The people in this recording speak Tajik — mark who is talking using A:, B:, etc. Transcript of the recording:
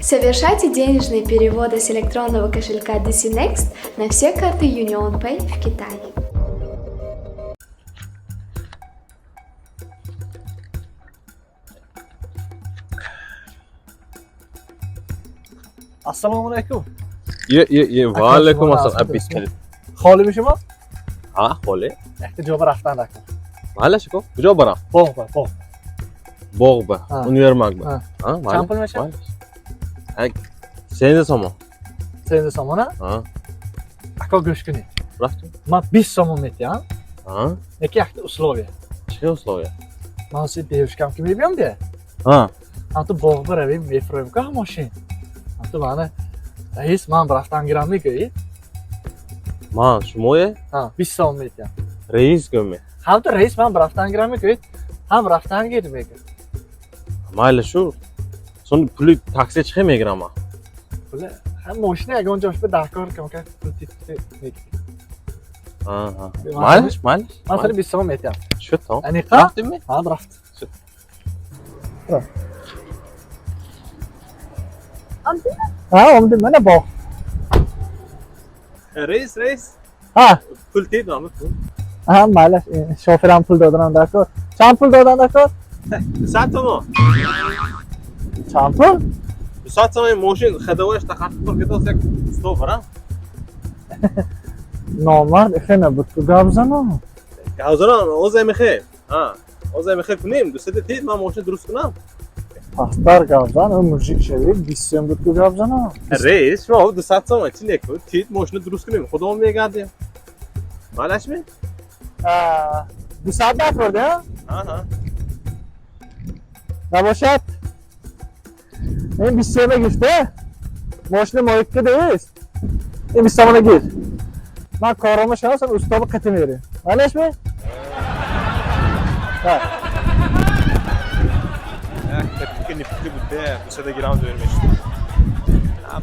A: Совершайте денежные переводы с электронного кошелька DC Next на все карты UnionPay в Китае.
B: Assalomu alaykum.
C: Ye ye ye va alaykum
B: Aka,
C: assalom.
B: shuma
C: Abis kalit.
B: Холӣ мешумо?
C: Ҳа, холӣ.
B: Якта ҷо ба рафтан дака.
C: Mayli shuko. Куҷо барам?
B: Боғ ба, боғ.
C: Боғ ба,
B: Ha.
C: Универмаг ба.
B: Ha.
C: Ha, mayli.
B: Чанд пул мешавад?
C: Mayli. Ha, 13 сомон.
B: 13 сомона?
C: Ha,
B: Ако гӯш кунед.
C: рафтем.
B: Ман 20 сомон метиҳам,
C: Ha,
B: яки якта условия.
C: чӣ условия?
B: Ман си девушкам ки мебиём де.
C: Ha,
B: Ҳам ту боғ ба равем, мефурӯем ка мошин. Ҳам ту мана раис ман рафтан гирам мегӯӣ?
C: Ман шумое
B: Ҳа, 20 сомон метиҳам.
C: Раис гӯме.
B: Ҳам ту раис ман рафтан гирам мегӯӣ? Ҳам рафтан гир мегӯ.
C: Mayli shu. So'ng puli taksi chiqib мегирам ман.
B: Пули ҳам мошина ягон ҷош ба даркор камка пул тит мегирӣ.
C: Ha, ha. Mayli, mayli.
B: Ман сари 20 сомон метиҳам.
C: Shu tom.
B: Аниқа?
C: Рафтемmi?
B: Ҳам рафт.
C: Shu.
B: Рафт. Ҳа, омадем мана боғ.
C: Раис, раис.
B: Ҳа,
C: Пул тедami pul?
B: ҳа, майли, шофирам пул доданам даркор. Чанд пул додан даркор?
C: 200 сомон.
B: Чанд пул?
C: 200 сомон мошин ходовояш тақатиб тур кетос як сто барам.
B: Номард ихе набуд ку гап занам.
C: Ҳозирон оз мехе. Ҳа, оз мехе кунем. 200 тед ман мошин дуруст кунам.
B: Пасттар гап зан, ӯ мужик шавӣ, 20 сом буд ку гап занам.
C: Раис, шумо 200 сомон чи неку? Тед мошина дуруст кунем. Худо мегардем. Малашми?
B: 200 нафурд, а?
C: Ҳа, ҳа.
B: Набошад. Ин 20 сома гирифта. Мошина моикка дест. Ин 20 сомона гир. Ман корома шавам, устоба қати мерем. Малашми? Ҳа.
C: Як тепки нипки буд, 200 грамм зӯр мешуд. Ҳа,